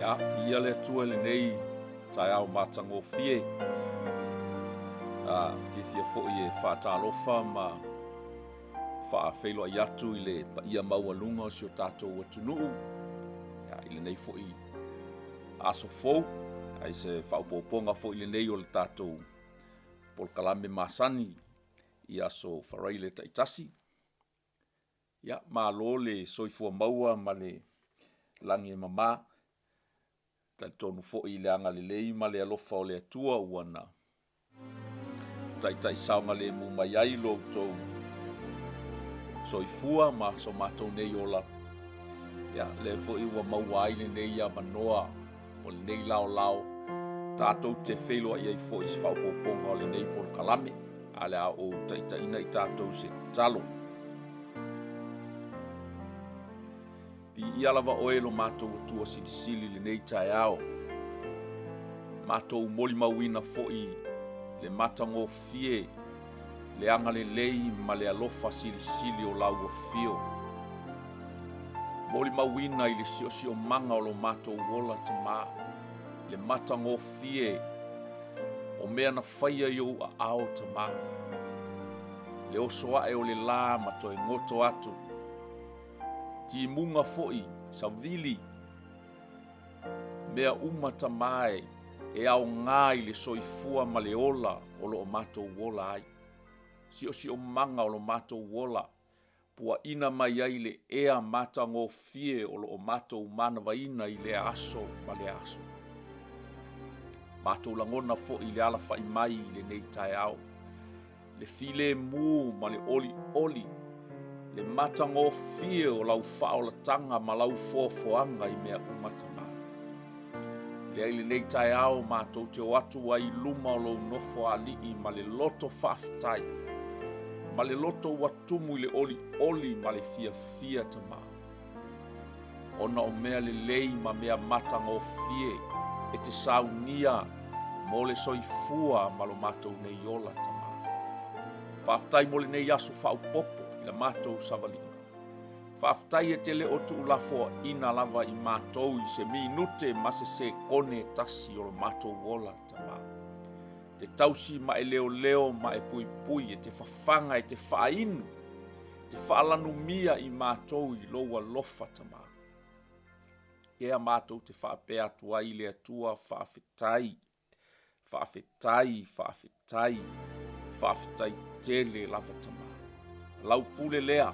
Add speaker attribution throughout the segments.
Speaker 1: Ia, viia le Atua i lenei taeao matagofie. A fiafia foi e faatalofa ma faafeiloai atu i le paia maualuga o si o tatou atunuu ia, i lenei foi aso fou, ai se faaopoopoga foi lenei o le tatou polokalame masani i aso Faraile taitasi. Ia, malo le soifua maua ma le lagi e mama. E talitonu foi i le agalelei ma le alofa o le Atua ua na taitai saogalemu mai ai lo outou soifua ma so matou nei ola. Ia, lea foi ua maua ai lenei avanoa o lenei laolao tatou te feiloai ai foi i se faaopoopoga o lenei polokalame. A o le a ou taitaiina i tatou i se tatalo. Viia lava oe lo matou Atua Silisili i lenei taeao. Matou molimauina foi le matagofie, le agalelei ma le alofa silisili o lau afio. Molimauina i le siosiomaga o lo matou ola Tama, le matagofie o mea na faia i ou aao Tama, le oso ae o le la ma toe goto atu, timuga foi, savili, mea uma Tama e, e aoga i le soifua ma le ola o lo o matou ola ai. Siosiomaga o lo matou ola, puaina mai ai le ea matagofie o lo o matou manavaina i lea aso ma lea aso. Matou lagona foi i le alafai mai i lenei taeao, le filemu ma le olioli, le matagofie o lau faaolataga ma lau foafoaga i mea uma Tama. Lea i lenei taeao matou te o atu ai i luma o lou nofo alii ma le loto faafetai, ma le loto ua tumu i le olioli ma le fiafia Tama, ona o mea lelei ma mea matagofie e te saunia mo le soifua ma lo matou nei ola Tama. Faafetai mo lenei aso faaopoopo i la matou savaliga. Faafetai e te le o tuulafoaina lava i matou i se minute ma se sekone e tasi o lo matou ola, Tama. Te tausi ma e leoleo ma e puipui, e te fafaga, e te faainu, e te faalanumia i matou i lou alofa, Tama. Ea matou te faapea atu ai i le Atua, faafetai. Faafetai, faafetai, faafetai tele lava Tama. Lau pule lea,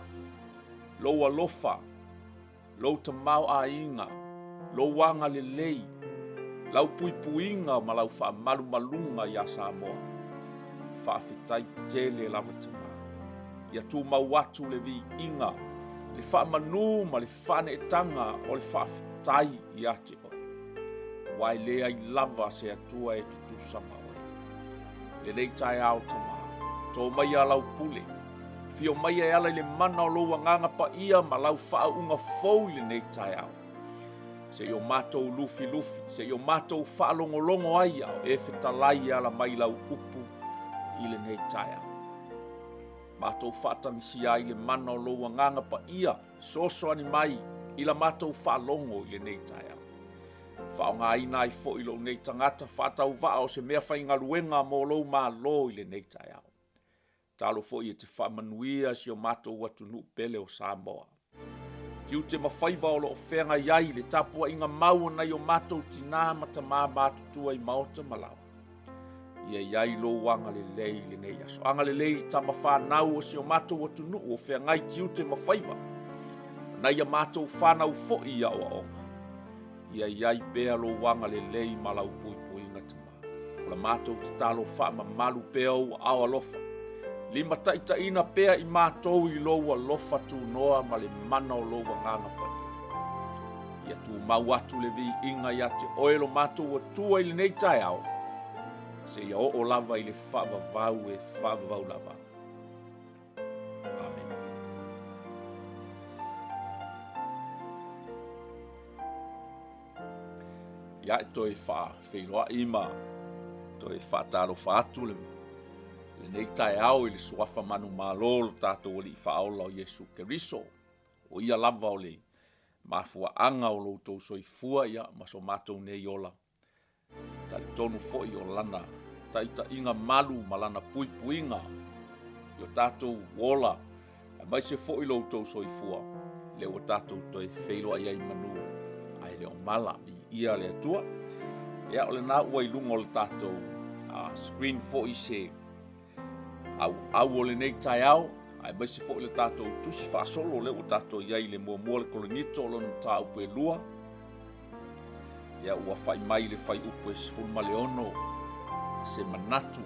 Speaker 1: lou alofa, lou tamaoaiga, lou agalelei, lau puipuiga ma lau faamalumaluga iā Samoa. Faafetai tele lava Tama. Ia tumau atu le viiga, le faamanu ma le faaneetaga o le faafetai ia te oe. Aua e leai lava se Atua e tutusa ma oe. Lenei taeao Tama, tō maia lau pule, fio maia e ala i le mana o lou Agaga Paia ma lau faauuga fou i lenei taeao. Se i o matou lufilufi, se i o matou faalogologo ai a o e fetalai e ala mai lau upu i lenei taeao. Matou faatagisia ai le mana o lou Agaga Paia, fesoasoani mai i la matou faalogo i lenei taeao. Faaaogaina ai foi lou nei tagata faatauvaa o se mea faigaluega mo lou Malo i lenei taeao. Talo foi e te faamanuia si o matou atunuu pele o Samoa. Tiute ma faiva o lo o feagai ai le tapuaiga mau o nai o matou tinā ma tamā matutua i maota ma laoa. Ia i ai lou agalelei i lenei aso. Agalelei i tama whanau o si o matou atunuu o feagai tiute ma faiva. Nai a matou whanau foi i aoaoga. Ia i ai pea lou agalelei ma lau puipuiga Tama. O la matou tatalo faamamalu pea ou aao alofa. Limataitaiina pea i matou i lou alofa tunoa ma le mana o lou Agaga Paia. Ia tumau atu le viiga ia te oe lo matou Atua i lenei taeao, seia oo lava i le faavavau e faavavau lava. Amene. Ia e toe faafeiloai ma toe faatalofa atu le lenei taeao i le suafa manumalo o lo tatou Alii Faaola o Iesu Keriso. O ia lava o le. Mafuaaga o lo outou soifua ia ma so matou nei ola. Talitonu foi o lana taitaiga malu ma lana puipuiga i o tatou ola aemaise foi lo outou soifua lea ua tatou toe feiloai ai i manu ae le o mala. Viia le Atua. Ia o lena ua i luga o le tatou screen foi se auau o lenei taeao aemaise foi le tatou tusi faasolo lea ua tatou i ai i le muamua le Korinito lona mataupu e lua. Ia ua fai mai le fuaiupu e 16 se manatu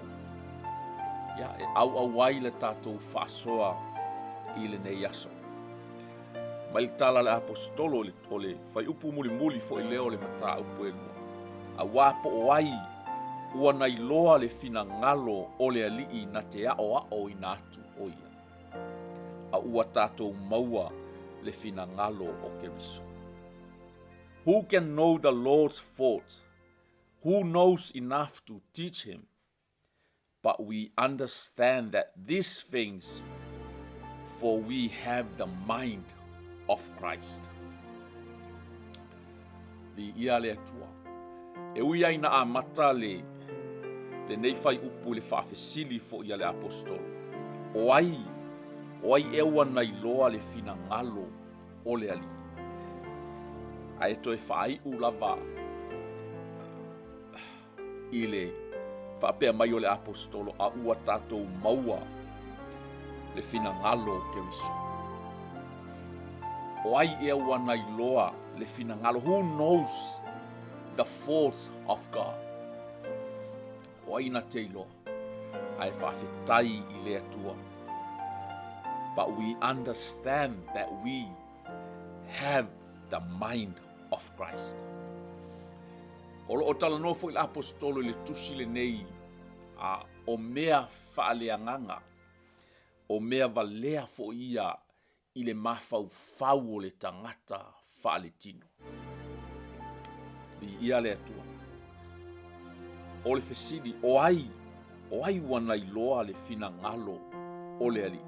Speaker 1: ia e auau ai le tatou faasoa i lenei aso. Mai le tala a le Aposetolo o le fuaiupu mulimuli foi lea o le mataupu e lua. Auā po o ai ua na iloa le finagalo o le Alii na te aoaoina atu o ia, a ua tatou maua le finagalo o Keriso. Who can know the Lord's thought? Who knows enough to teach him? But we understand that these things, for we have the mind of Christ. Viia le Atua. E ui ai na amata le lenei fuaiupu i le faafesili foi a le Aposetolo, o ai, o ai ea ua na iloa le finagalo o le Alii? Ae toe faaiu lava i le faapea mai o le Aposetolo, a ua tatou maua le finagalo o Keriso. O ai ea ua na iloa le finagalo? Who knows the thoughts of God? O ai na te iloa? Ae faafetai i le Atua. But we understand that we have the mind of Christ. O lo o talanoa foi le Aposetolo i le tusi lenei a o mea faaleagaga, o mea valea foi ia i le mafaufau o le tagata faaletino. Viia le Atua. O le fesili, o ai, o ai ua na iloa le finagalo o le Alii?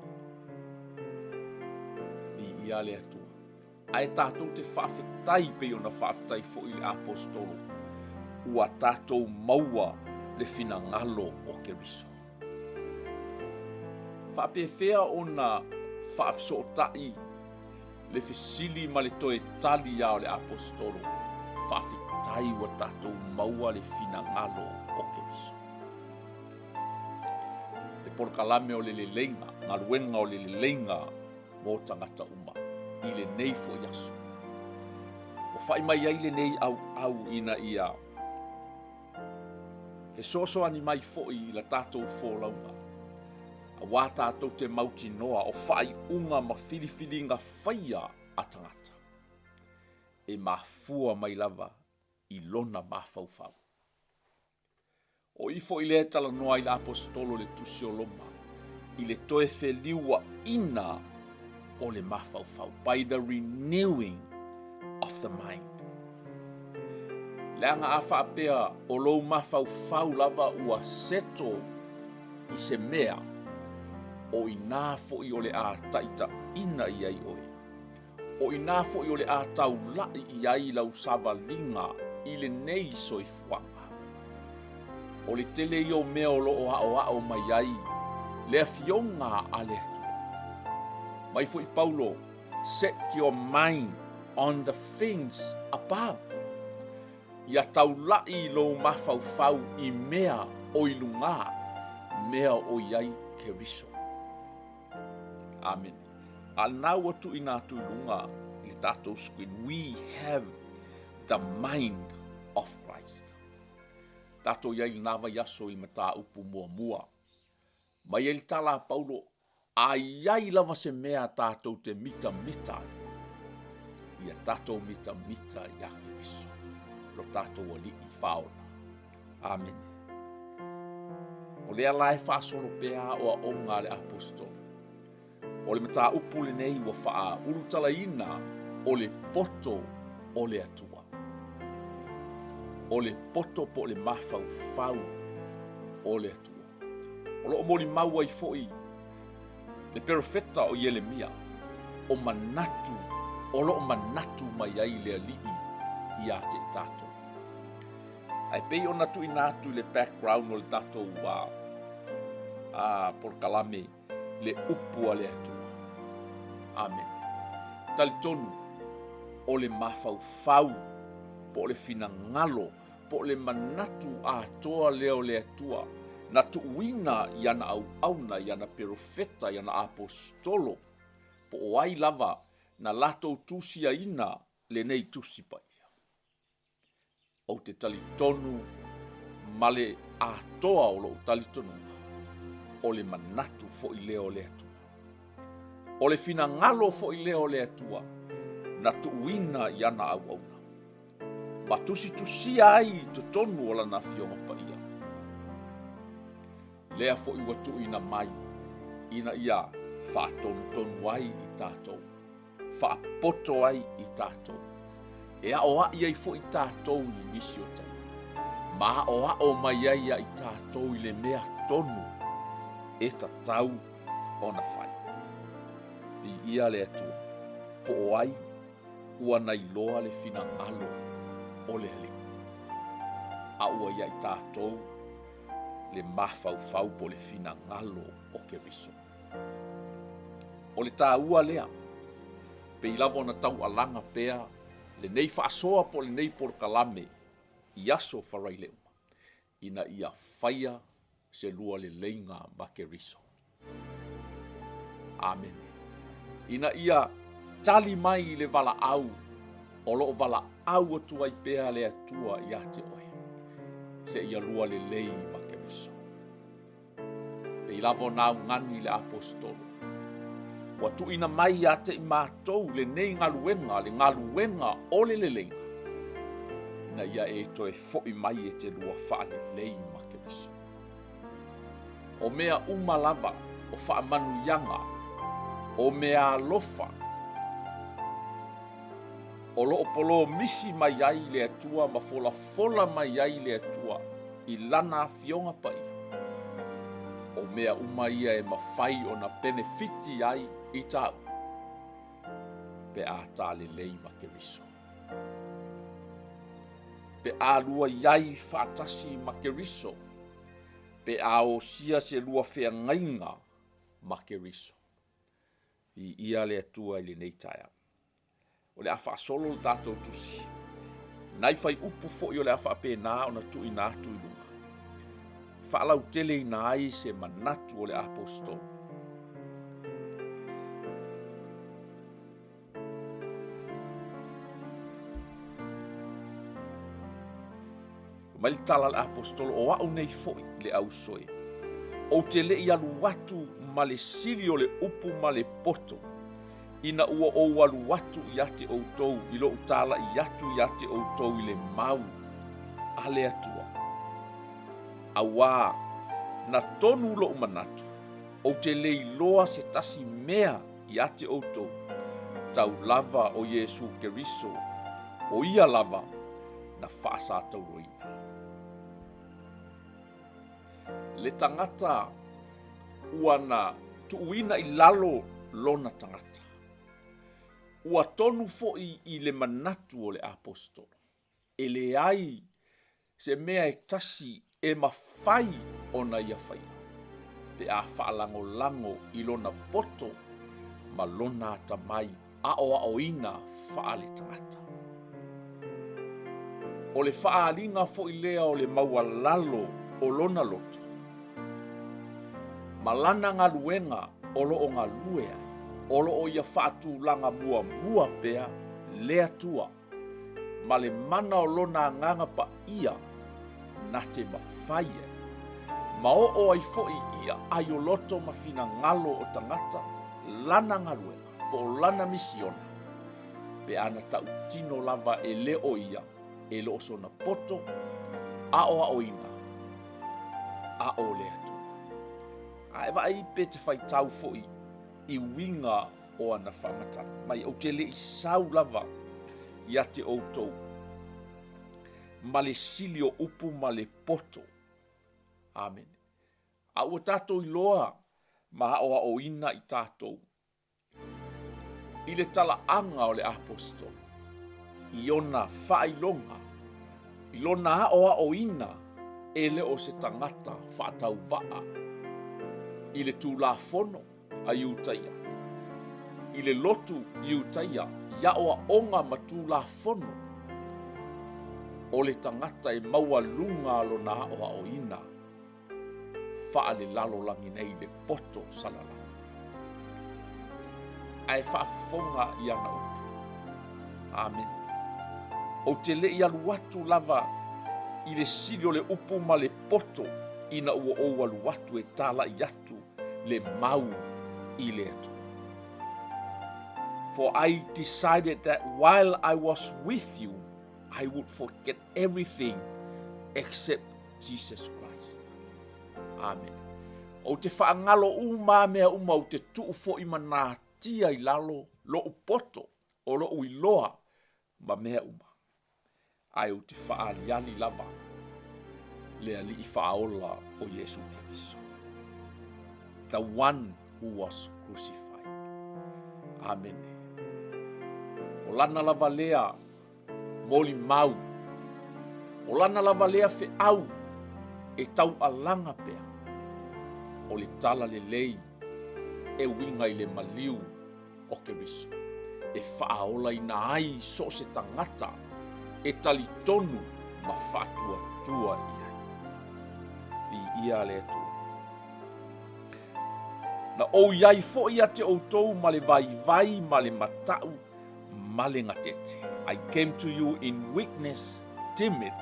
Speaker 1: Viia le Atua. Ae tatou te faafetai pei ona faafetai foi i le Aposetolo, ua tatou maua le finagalo o Keriso. Faapefea ona faafesootai le fesili ma le toe tali a o le Aposetolo, faafetai ua tatou maua le finagalo o Keriso. Le polokalame o le leleiga, galuega o le leleiga mo tagata uma i lenei foi aso. Ua fai mai ai lenei auau ina ia fesoasoani mai foi i la tatou folauga, auā tatou te mautinoa o faaiuga ma filifiliga faia a tagata e mafua mai lava i lona mafaufau. O i foi lea e talanoa ai le Aposetolo i le Tusi o Roma i le toe feliuaina o le mafaufau, by the renewing of the mind. Leaga a faapea o lou mafaufau lava ua seto i se mea, o inā foi o le a taitaiina i ai oe. O inā foi o le a taula'i i ai lau savaliga i lenei soifuaga. O le tele ia o mea o lo o aoao mai ai le Afioga a le Atua. Mai foi Paulo, Set your mind on the things above. Ia taula'i lou mafaufau i mea o i lugā, mea o i ai Keriso. Amene. A lena ua tuuina atu i luga i le tatou screen, we have the mind of Christ. Tatou i ai i lena vaiaso i le mataupu muamua. Mai ai le tala a Paulo, a i ai lava se mea tatou te mitamita ai, ia tatou mitamita iā Keriso, lo tatou Alii faaola. Amene. O lea la e faasolo pea aoaoga a le Aposetolo. O le mataupu lenei ua faaulutalaina o le poto o le Atua. O le poto po o le mafaufau o le Atua. O lo o molimau ai foi le perofeta o Ielemia, o manatu o lo o manatu mai ai le Alii ia te i tatou. Ae pei ona tuuina atu i le background o le tatou polokalame le upu a le Atua. Amene. Talitonu o le mafaufau po o le finagalo po o le manatu atoa lea o le Atua na tuuina i ana auauna, i ana perofeta, i ana aposetolo, po o ai lava na latou tusiaina lenei Tusi Paia. Ou te talitonu ma le atoa o lou talitonuga, o le manatu foi lea o le Atua. O le finagalo foi lea o le Atua na tuuina i ana auauna ma tusitusia ai i totonu o Lana Afioga Paia. Lea foi ua tuuina mai ina ia faatonutonu ai i tatou, faapoto ai i tatou, e aoai ai foi tatou i nisi o taimi, ma aoao mai ai ia i tatou i le mea tonu e tatau ona fai. Viia le Atua, po o ai ua na iloa le finagalo o le Alii, a ua ia i tatou le mafaufau po o le finagalo o Keriso. O le taua lea, pei lava ona taualaga pea lenei faasoa po o lenei polokalame i aso faraile uma, ina ia faia se lua leleiga ma Keriso. Amene. Ina ia tali mai i le valaau o lo o valaau atu ai pea le Atua ia te oe, seia lua lelei ma Keriso. Pei lava ona augani le Aposetolo, ua tuuina mai ia te i matou lenei galuega, le galuega o le leleiga, ina ia e toe foi mai e te lua faalelei ma Keriso. O mea uma lava o faamanuiaga, o meaalofa, o lo o polomisi mai ai le Atua ma folafola mai ai le Atua i Lana Afioga Paia, o mea uma ia e mafai ona penefiti ai i tāua pe a tā lelei ma Keriso. Pe a lua i ai faatasi ma Keriso, pe a osia se lua feagaiga ma Keriso. Viia le Atua i lenei taeao. O le a faasolo le tatou tusi. Nai faiupu foi o le a faapena ona tuuina atu i luga. E faalauteleina ai se manatu o le Aposetolo. Mai le tala a le Aposetolo, o au nei foi le ausoe. Ou te le i alu atu ma le sili o le upu ma le poto, ina ua ou alu atu ia te outou i lou talai atu ia te outou i le mau a le Atua. Auā, na tonu lou manatu, ou te le iloa se tasi mea ia te outou, tau lava o Iesu Keriso, o ia lava na faasatauroina. Le tagata ua na tuuina i lalo lona tagata. Ua tonu foi i le manatu o le Aposetolo, e leai se mea e tasi e mafai ona ia faia, pe a faalagolago i lona poto ma lona atamai aoaoina faale-tagata. O le faaaliga foi lea o le maualalo o lona loto ma lana galuega o lo o galue ai, o lo o ia faatulaga muamua pea le Atua ma le mana o lona Agaga Paia na te mafai ai, ma oo ai foi i aai o loto ma finagalo o tagata lana galuega po o lana misiona, pe a na tautino lava e le o ia e le o sona poto aoaoina a o le Atua. A e vaai pe te faitau foi i uiga o ana faamatalaga mai, ou te le i sau lava ia te outou ma le sili o upu ma le poto. Amene. A ua tatou iloa ma aoaoina i tatou. i le talaaga o le Aposetolo, i ona faailoga, i lona aoaoina e le o se tagata faatauvaa i le Tulafono a Iutaia, i le lotu Iutaia, i aoaoga ma Tulafono, o le tagata e maualuga lona aoaoina faalelalolagi nei le poto salalau. Ae faafofoga i ana upu. Amene. Ou te le i alu atu lava i le sili o le upu ma le poto ina ua ou alu atu e talai atu le mau i le Atua. For I decided that while I was with you, I would forget everything except Jesus Christ. Amen. Ou te whaangalo uma mea uma ou te tuu foi ma natia i lalo lou poto o lou iloa ma mea uma. Ae ou te whaaliali lava le alii whaola o Iesu Keriso. The one who was crucified. Amen. O lana lava lea molimau. O lana lava lea feau e taualaga pea. O le tala lelei e uiga i le maliu o Keriso, e faaolaina ai so o se tagata e talitonu ma faatuatua i ai. Viia le Atua. Na ou i ai foi ia te outou ma le vaivai ma le matau ma le gatete. I came to you in weakness, timid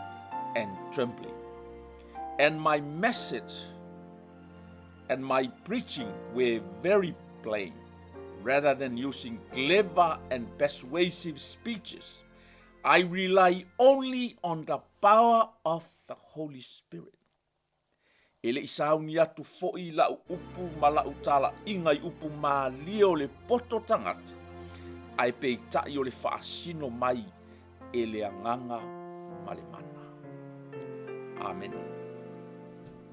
Speaker 1: and trembling. And my message and my preaching were very plain. Rather than using clever and persuasive speeches, I rely only on the power of the Holy Spirit. E le i sauni atu foi la'u upu ma la'u talaiga i upu malie o le poto tagata, ae peitai o le faasino mai e le Agaga ma le mana. Amene.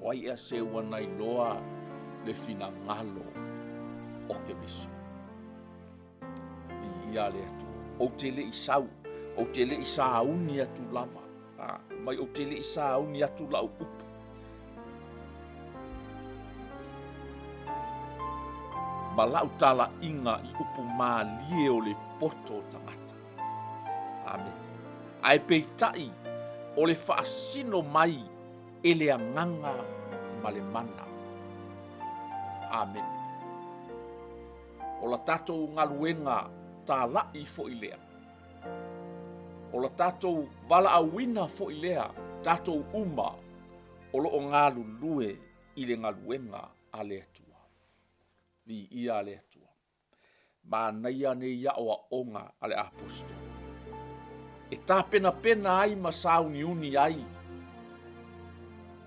Speaker 1: O ai ea seu ana iloa le finagalo o Keriso? Viia le Atua. Ou te le i sau, ou te le i sauni atu lava. A, mai ou te le i sauni atu la'u upu. Ma la'u talaiga i upu malie o le poto o tagata. Amene. Ae peitai o le faasino mai e le Agaga ma le mana. Amene. O la tatou galuega tala'i foi lea. O la tatou valaauina foi lea, tatou uma o lo o galulue i le galuega a le Atua. Viia le Atua. Manaia nei aoaoga a le Aposetolo e tapenapena ai ma sauniuni ai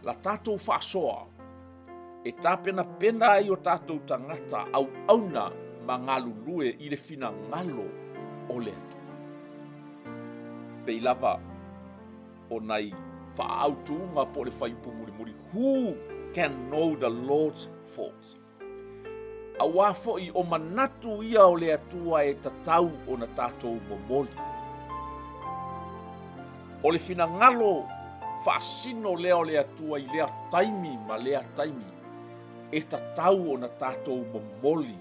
Speaker 1: la tatou faasoa, e tapenapena ai o tatou tagata auauna ma galulue i le finagalo o le Atua. Pei lava o nai faaautuga po o le fuaiupu mulimuli, Who can know the Lord's thoughts? Auā foi o manatu ia o le Atua e tatau ona tatou momoli. O le finagalo faasino lea o le Atua i lea taimi ma lea taimi, e tatau ona tatou momoli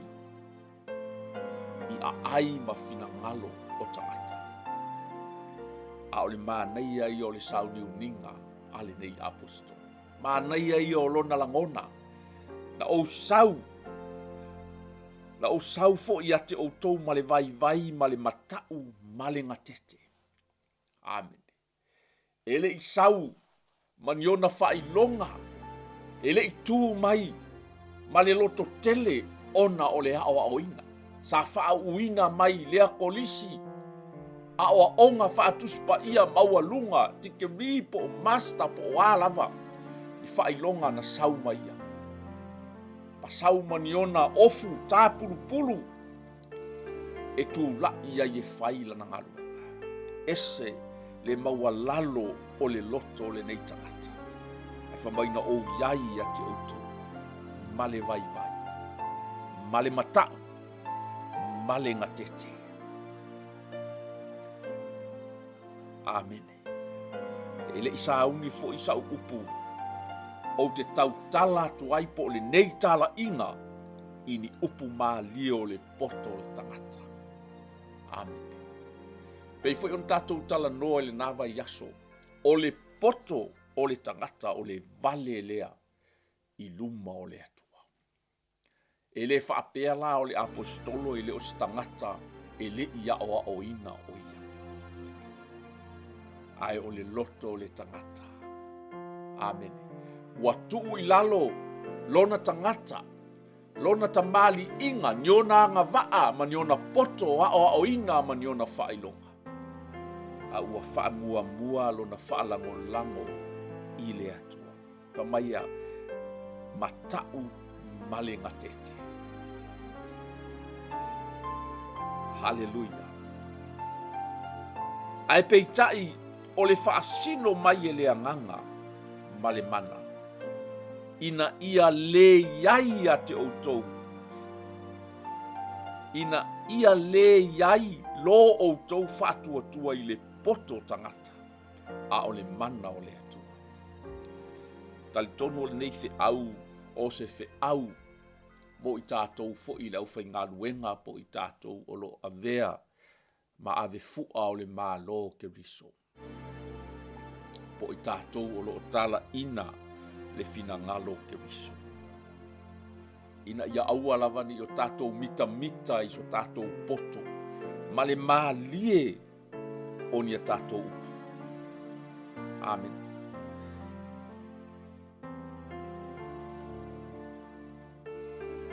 Speaker 1: i aai ma finagalo o tagata. A o le manaia ia o le sauniuniga a lenei Aposetolo. Manaia ia o lona lagona. Na ou sau, na ou sau foi ia te outou ma le vaivai ma le mata'u ma le gatete. Amene. E le i sau ma ni ona faailoga, e le i tu mai ma le loto tele ona o le aoaoina. Sa faauuina mai lea kolisi aoaoga faatusi paia maualuga, tikeri po o master po o a lava i faailoga na sau mai ia. Ma sau ma ni ona ofu tāpulupulu e tula'i ai e fai lana galuega. Ese le maualalo o le loto o lenei tagata. Ae fai mai na ou i ai ia te outou ma le vaivai, ma le mata'u, ma le gatete. Amene. E le i sauni foi sa'u upu ou te tautala atu ai po o lenei talaiga i ni upu malie o le poto o le tagata. Amene. Pei foi ona tatou talanoa i lena vaiaso, o le poto o le tagata o le vale lea i luma o le Atua. E le faapea la o le aposetolo e le o se tagata e le i aoaoina o ia. Ae o le loto o le tagata. Amene. Ua tuu i lalo lona tagata, lona tamaliiga, ni ona agavaa ma ni ona poto aoaoina ma ni ona faailoga. A ua faamuamua lona faalagolago i le Atua. Fai mai ia, mata'u ma le gatete. Haleluia. Ae peitai o le faasino mai e le Agaga ma le mana, ina ia le i ai ia te outou, ina ia le i ai lo outou faatuatua i le poto tagata, a o le mana o le Atua. Talitonu o lenei feau o se feau mo i tatou foi le aufaigaluega po o i tatou o lo o avea ma ave fua o le Malo o Keriso, po o i tatou o lo o talaina le finagalo o Keriso, ina ia aua lava ne i o tatou mitamita i so tatou poto ma le malie o ni a tatou upu. Amene.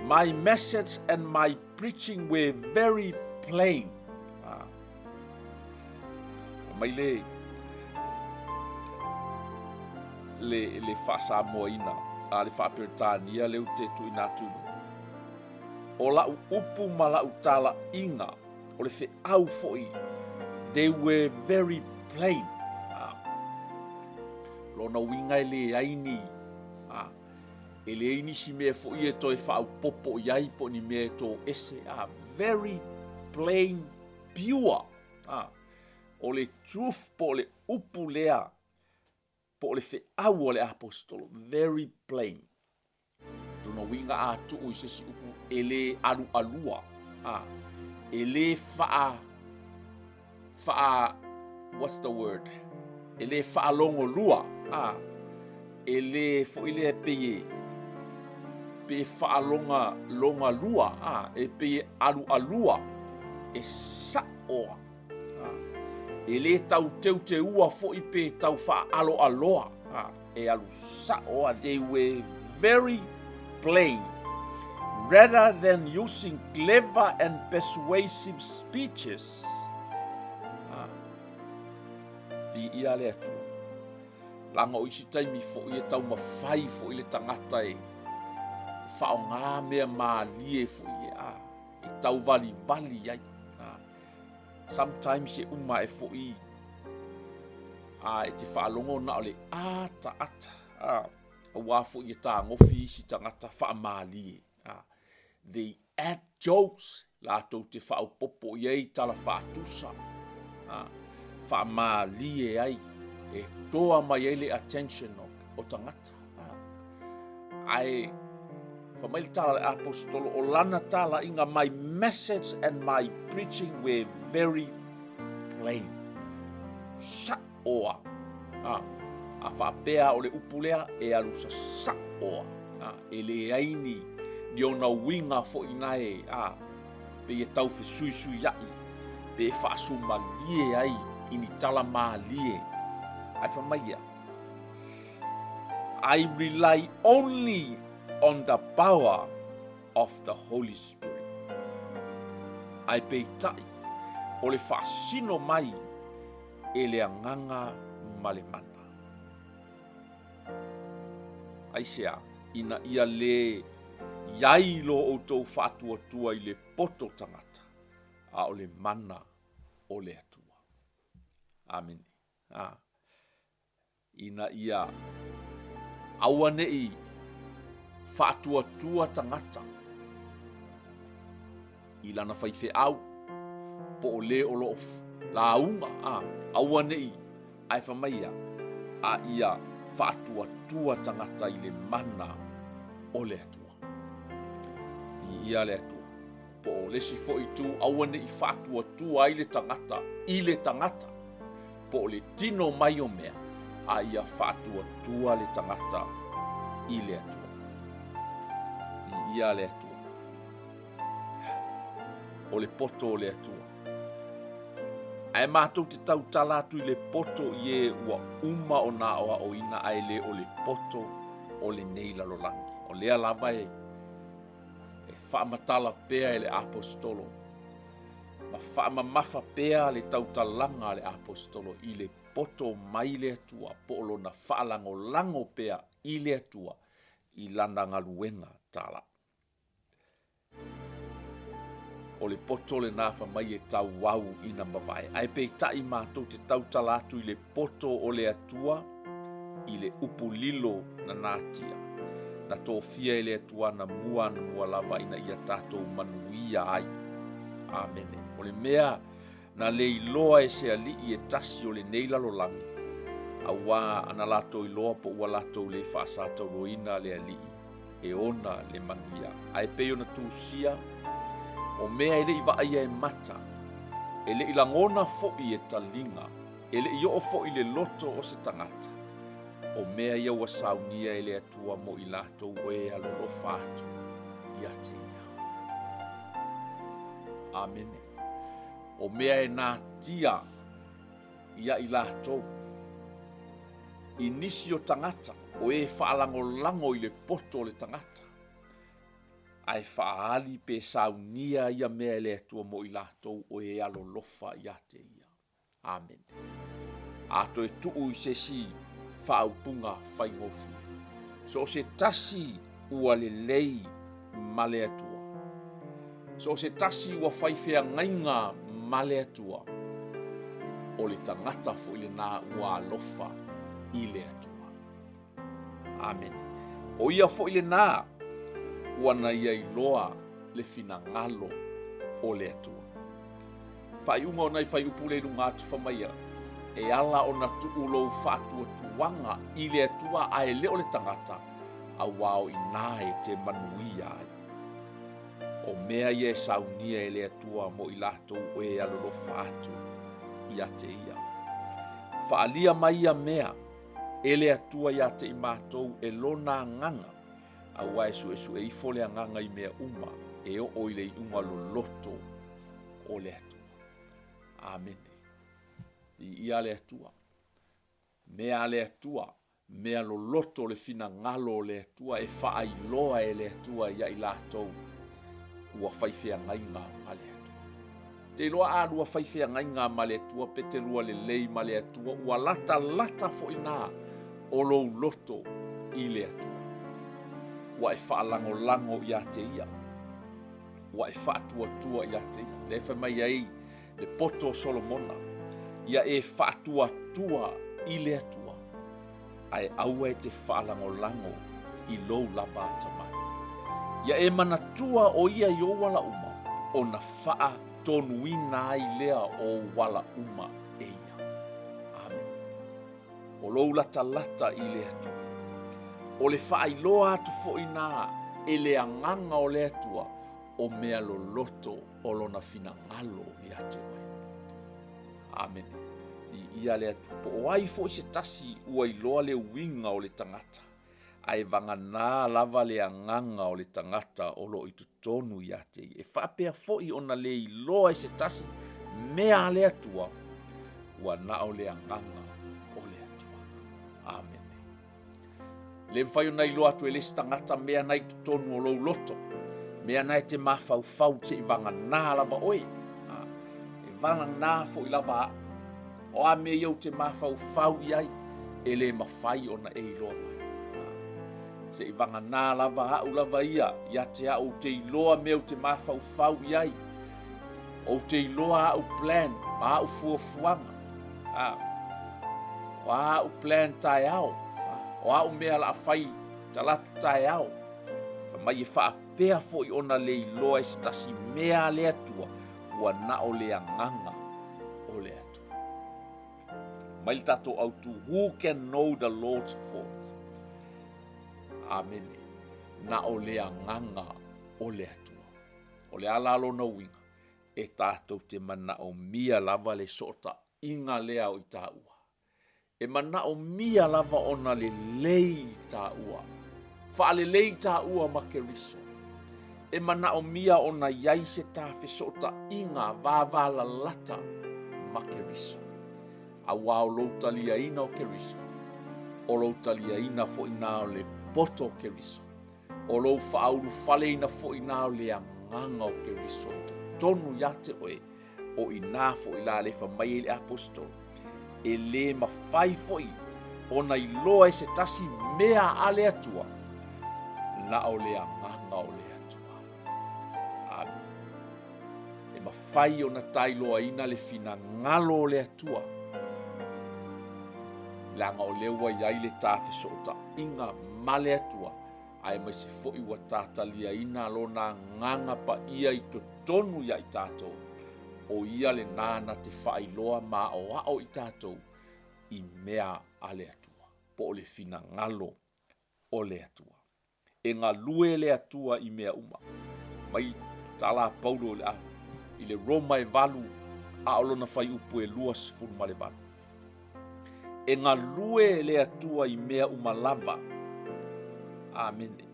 Speaker 1: My message and my preaching were very plain. Ah. Mai le le le faasamoaina a le faaperetania lea ou te tuuina atu o la'u upu ma la'u talaiga o le feau foi, they were very plain. Ah. Lona uiga e leai ni, ah, e leai nisi mea foi e toe faaopoopo i ai po o ni mea e toese. Ah, very plain, pure. Ah, o le truth po o le upu lea po o le feau a le aposetolo, very plain. Lona uiga a tuu i se isi upu, e le alualua, a, e le faa, faa, what's the word? E le faalogolua, a, e le foi lea e pei e, pe faaloga loga lua, a, e pei e alualua, e sa'o a. E le tau teuteua foi pe tau faaaloaloa, e alu sao a, they were very plain rather than using clever and persuasive speeches. Viia le Atua. Leaga o isi taimi foi e taumafai foi le tagata e faaaoga mea malie foi e a. e tauvalivali ai. Sometimes e uma ae foi a e te faalogo na o le ataata a, aua foi e tagofi isi tagata faamalie. A, they add jokes latou te faaopoopo i ai tala faatusa a, faamalie ai e toa mai ai le attention o, o tagata. Ae fai mai le tala a le aposetolo, o lana talaiga, my message and my preaching were very plain. Sa'o a. A, a faapea o le upu lea e alu sasa'o a. A, e leai ni, ni ona uiga foi na e, a, pei e tau fesuisuia'i, pe e faasumalie ai i ni tala malie. Ae fai mai ia, I rely only on the power of the Holy Spirit. Ae peitai, o le faasino mai e le Agaga ma le mana. Aisea, ina ia le i ai lo outou faatuatua i le poto tagata, a o le mana o le Atua. Amene. A. ina ia aua ne i faatuatua tagata i lana faifeau po o le o lo o Lauga, a, aua ne i, ae fai mai ia, a ia faatuatua tagata i le mana o le Atua. Viia le Atua. Po o le isi foi itu, aua ne i faatuatua ai le tagata i le tagata, po o le tino mai o mea, a ia faatuatua le tagata i le Atua. Viia le Atua. O le poto o le Atua. Ae matou te tautala atu i le poto i e ua uma ona aoaoina ae le o le poto o lenei lalolagi. O lea lava e e faamatala pea e le Aposetolo ma faamamafa pea le tautalaga a le Aposetolo i le poto mai le Atua po o lona faalagolago pea i le Atua i lana galuega talaa. O le poto lena fai mai e tauau ina mavae, ae peitai matou te tautala atu i le poto o le Atua i le upu lilo na natia, na tofia e le Atua anamua anamua lava ina ia tatou manuia ai. Amene. O le mea na le iloa e se alii e tasi o lenei lalolagi, auā ana latou iloa po ua latou le faasatauloina le Alii e ona le manuia. Ae pei ona tusia, o mea e le i vaaia e mata, e le i lagona foi e taliga, e le i oo foi i le loto o se tagata, o mea ia ua saunia e le Atua mo i latou o e alolofa atu ia te Ia. Amene. O mea e natia ia i latou, i nisi o tagata o e faalagolago i le poto o le tagata, ae faaali pe saunia ia mea e le Atua mo i latou o e alolofa ia te Ia. Amene. A toe tuu i se isi faaupuga faigofie, so o se tasi ua lelei ma le Atua. So o se tasi ua fai feagaiga ma le Atua, o le tagata foi lena ua alofa i le Atua. Amene. O ia foi lena ua na ia iloa le finagalo o le Atua. Faaiuga o nai faiupu le i luga atu fai mai ia, e ala ona tuu lou faatuatuaga i le Atua ae le o le tagata, auā o inā e te manuia ai. O mea ia e saunia e le Atua mo i latou o e alolofa atu ia te Ia. Faaalia mai ia mea e le Atua ia te i matou e Lona Agaga, auā e suesue ifo le Agaga i mea uma e oo i le iuga loloto o le Atua. Amene. Viia le Atua. Mea a le Atua, mea loloto le finagalo o le Atua e faailoa e le Atua ia i latou ua fai feagaiga ma le Atua. Te iloa a lua fai feagaiga ma le Atua pe te lua lelei ma le Atua, ua latalata foi nā o lou loto i le Atua. Ua e faalagolago ia te Ia. Ua e faatuatua ia te Ia. Lea e fai mai ai le poto o Solomona, ia e faatuatua i le Atua, ae aua e te faalagolago i lou lava atamai. Ia e manatua o ia i ou ala uma, ona faatonuina ai lea o ou ala uma e ia. Amene. O lou latalata i le Atua. O le faailoa atu foi nā e le agaga o le Atua, o mea loloto o lona finagalo ia te oe. Amene. Viia le Atua. Po o ai foi se tasi ua iloa le uiga o le tagata, ae vaganā lava le agaga o le tagata o lo o i totonu ia te ia. E faapea foi ona le iloa e se tasi mea a le Atua, ua na o le agaga o le Atua. Amene. Le mafai ona iloa atu e le isi tagata mea na i totonu o lou loto, mea na e te mafaufau se i vaganā lava oe. E vaganā foi lava au. O a mea ia ou te mafaufau i ai, e le mafai ona e iloa mai. Se i vaganā lava au lava ia, ia te au ou te iloa mea ou te mafaufau i ai. Ou te iloa au plan ma au fuafuaga. O a au plan taeao, o a au mea la fai talatu taeao. Fai mai e faapea foi ona le iloa e se tasi mea a le Atua, ua na o le agaga o le Atua. Mai le tatou autu, who can know the Lord's thought? Amene. Na o le agaga o le Atua. O le a la lona uiga, e tatou te manaomia lava le sootaiga lea o i taua. E manaomia lava ona lelei i taua, faalelei taua ma Keriso. E manaomia ona i ai se ta fesootaiga vavalalata ma Keriso. Auā o lou taliaina o Keriso, o lou taliaina foi nā o le poto o Keriso, o lou faaulufaleina foi nā o le agaga o Keriso i totonu iā te oe, O i nā foi la le fai mai ai le aposetolo, e lē mafai foi ona iloa e se tasi mea a le Atua, na o le agaga o le Atua. Amene. E mafai ona tailoaina le finagalo o le Atua, leaga o lea ua i ai le ta fesootaiga ma le Atua, aemaise foi ua ta taliaina Lona Agaga Paia i totonu iā i tatou, o Ia lenā na te faailoa ma aoao i tatou i mea a le Atua, po o le finagalo o le Atua. E galue le Atua i mea uma. Mai tala a Paulo i le Roma e 8, a o lona fuaiupu e 28. E galue le Atua i mea uma lava. Amene.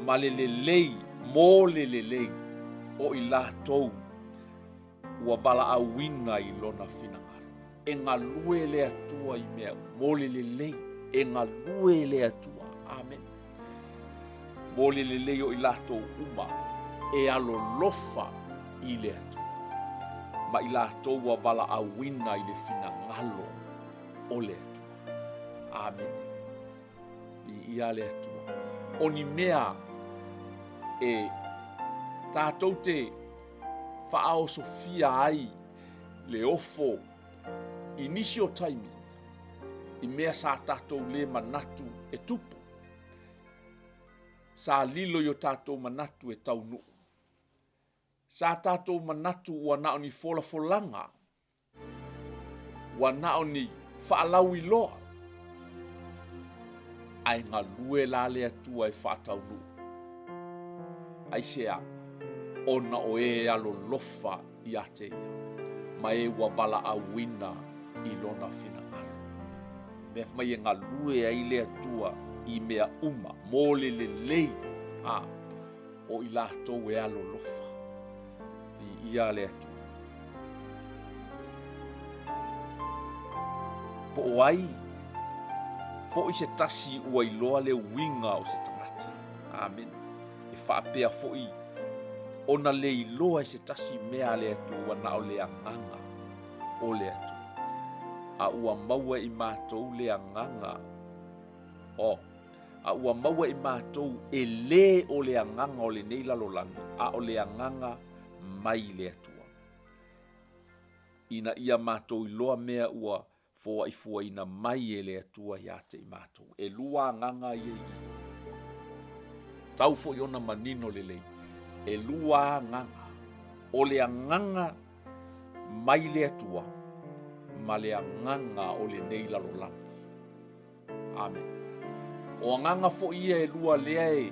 Speaker 1: Ma le lelei, mo le lelei, o i latou ua valaauina i lona finagalo. E galue le Atua i mea uma, mo le lelei, e galue le Atua. Amene. Mo le lelei o i latou uma e alolofa i le Atua, ma i latou ua valaauina i le finagalo o le Atua. Amene. Viia le Atua. O ni mea e tatou te faaosofia ai le ofo i nisi o taimi i mea sa tatou lē manatu e tupu, sa lilo i o tatou manatu e taunuu. Sa tatou manatu ua na o ni folafolaga, ua na o ni faalauiloa, ae galue la le Atua e faataunuu. Aisea? Ona o e alolofa ia te ia, ma e ua valaauina i lona finagalo. Mea fai mai e galue ai le Atua i mea uma, mo le lelei a o i latou e alolofa. Viia le Atua. Po o ai foi se tasi ua iloa le uiga o se tagata. Amene. E faapea foi ona le iloa e se tasi mea a le Atua ua na o le agaga o le Atua. A ua maua i matou le agaga o a ua maua i matou e lē o le agaga o lenei lalolagi, a o le agaga mai le Atua, ina ia matou iloa mea ua foaifuaina mai e le Atua iā te i matou. E lua agaga ia i i. Tau foi ona manino lelei, e lua agaga. O le agaga mai le Atua ma le agaga o lenei lalolagi. Amene. O agaga foi ia e lua lea e,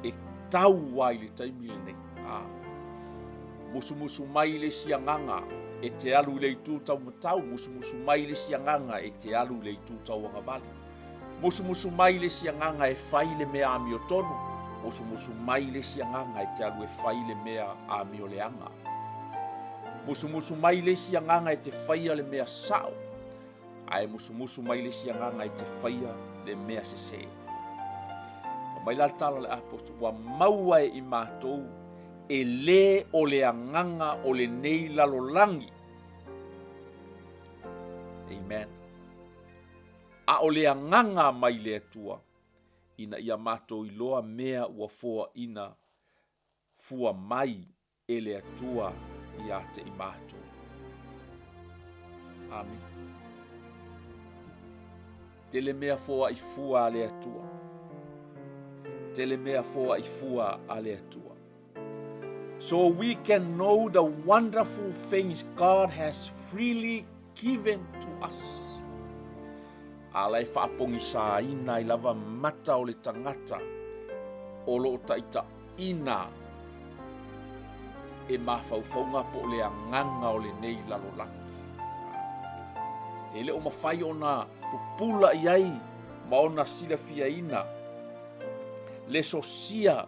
Speaker 1: e tau ai le taimi lenei. A. Musumusu mai le isi agaga e te alu i le itu taumatau, musumusu mai le isi agaga e te alu i le itu tauagavale. Musumusu mai le isi agaga e fai le mea amiotonu, musumusu mai le isi agaga e te alu e fai le mea amioleaga. Musumusu mai le isi agaga e te faia le mea sao, Ae musumusu mai le isi agaga e te faia le mea sesē. Fai mai la le tala a le aposetolo, ua maua e i matou e lē o le agaga o lenei lalolagi. Amen. A o le agaga mai le Atua, ina ia matou iloa mea ua foaina fua mai e le Atua ia te i matou. Amene. Tele mea foai fua a le Atua. Tele mea foai fua a le Atua. So we can know the wonderful things God has freely given to us. A la e faapogisaina ai lava mata o le tagata o lo o taitaina e mafaufauga po o le agaga o lenei lalolagi. E le o mafai ona pupula i ai ma ona silafiaina le sosia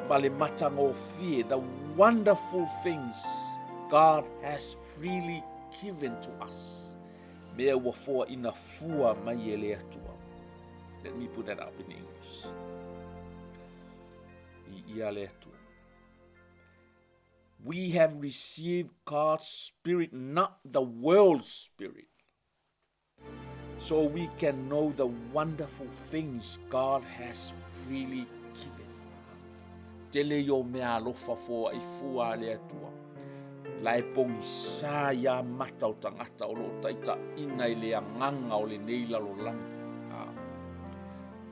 Speaker 1: ma le matagofie, the wonderful things God has freely given to us. Mea ua foaina fua mai e le Atua. Let me put that up in English. I ia le Atua. We have received God's Spirit, not the world's spirit. So we can know the wonderful things God has freely given. Tele i o mea alofa foa i fua a le Atua. La e pogisa ia mata o tagata o lo o taitaina i le agaga o lenei lalolagi. Ah.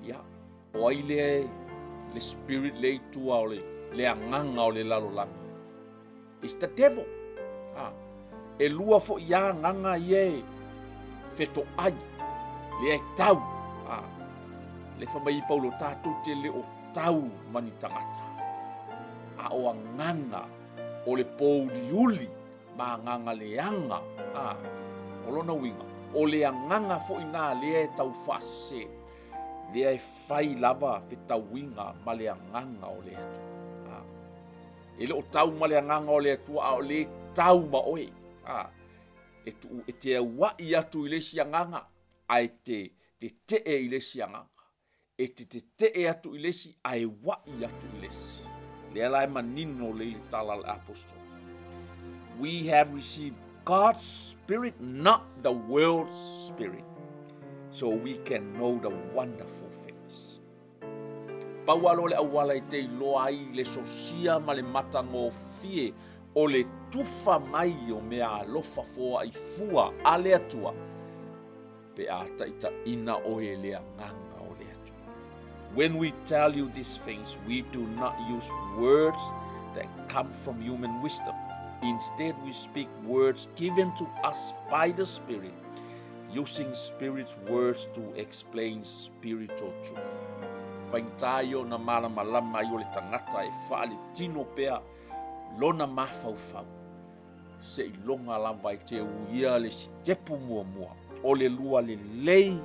Speaker 1: Ia, o ai le, le spirit le i tua o le, le agaga o le lalolagi. It's the devil. Ah. E lua foi ia agaga ia e fetoai, lea e tau. Ah. Le fa mai i Paulo, tātou te le o tau ma ni tagata. A o agaga o le pōuliuli ma agaga leaga. Ah. O lona uiga, o le agaga foi nā lea e tau faasese, lea e fai lava fetauiga ma le agaga o le Atua. Ah. E le o tau ma le agaga o le Atua, a o le tau ma oe. A, e, tu, e te auai atu i le isi agaga, a e te tetee i le isi agaga. E te tetee atu i le isi, a e wa'i atu i le isi. Lea la e manino lei le tala a le apostolo. We have received God's spirit, not the world's spirit, so we can know the wonderful things. Pau alo le auala e te iloa ai le sosia ma le matagofie o le tufa mai o mea alofa foai fua a le Atua, pe a taitaina oe e le agaga o le Atua. When we tell you these things, we do not use words that come from human wisdom. Instead, we speak words given to us by the Spirit, using Spirit's words to explain spiritual truth. Faigata ia ona malamalama ai o le tagata e faaletino pea lona mafaufau, seiloga lava e te uia le sitepu muamua o le lua lelei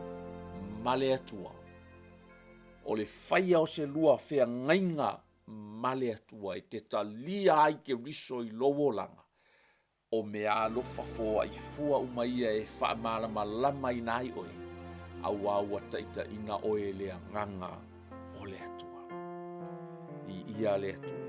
Speaker 1: ma le Atua. O le faia o se lua feagaiga ma le Atua e te talia ai Keriso i lou olaga, O mea alofa foai fua uma ia e faamalamalamaina ai oe, auā ua taitaina oe e le agaga o le Atua. I ia le Atua.